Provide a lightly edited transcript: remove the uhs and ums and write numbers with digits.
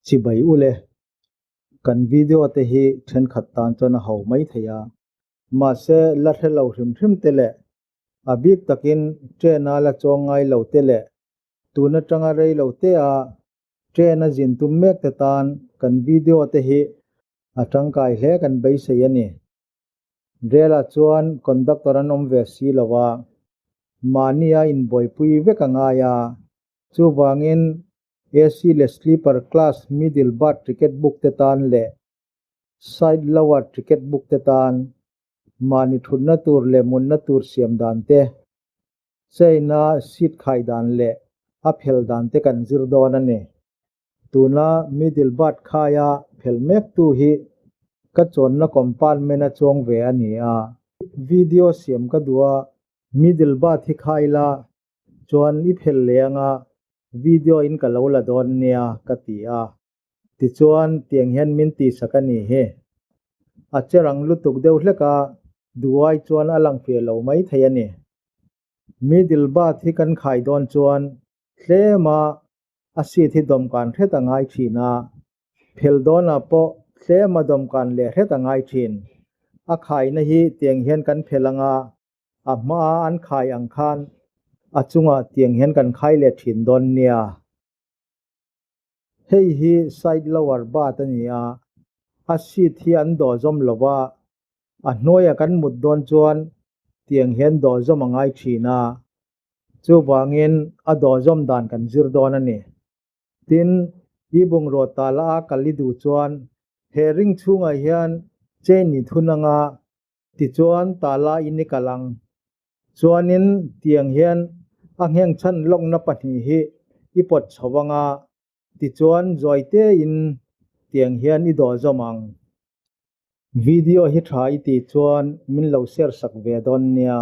Chibai ule, kan video te hi thenkhat tan chuan a ho mai thei a, mahse la hre lo hrim hrim te leh a bik takin train a la chuang ngai lo te leh tun atanga rei lo te a train a zin tum mek te tan kan video te hi a tangkai hle kan beisei a ni. Rel ah chuan conductor an awm ve si lo a, mahni a inbuaipui vek a ngai a, chuvangin AC leh Sleeper Class Middle Berth ticket book te tan leh Side Lower ticket book te tan mahni thutna tur leh munna tur siam dan te, chain-a seat khai dan leh a phel dan te kan zir dawn a ni. Tuna Middle Berth khaia phel mektu hi ka chawnna compartment a chuang ve a ni a. Video siam ka duh a, Middle Berth hi khai la Chuan i phel leh anga video in ka lo la dawn nia ka ti a, tichuan tiang hian min tihsak a ni hi. A che rang lutuk deuh hlek a, duai chuan a lang fiah lo mai thei a ni. Middle berth hi kan khai dawn chuan tlem a a seat hi dawmkan hret a ngai thin a, phel dawnah pawh tlem a dawmkan leh hret a ngai thin. A khaina hi tiang hian kan phel anga A hmaa an khai ang khan a chungah tiang hian kan khai leh thin dawn nia. Hei hi side lower berth a ni a, a seat hi an dawh zawm lo va, a hnuaia kan mut dawn chuan tiang hian dawh zawm a ngai thin a, chuvangin a dawh zawm dan kan zir dawn a ni. Tin, i bungraw tala a kal i duh chuan he ring chhungah hian chain i thun anga Tichuan tala in i kal ang. Chuanin tiang hian a ngheng chhan lawkna pahnih hi i pawt chho ang a, tichuan zawi tein tiang hian i dawh zawm ang. Video hi tha i tih chuan min lo share sak ve dawn nia.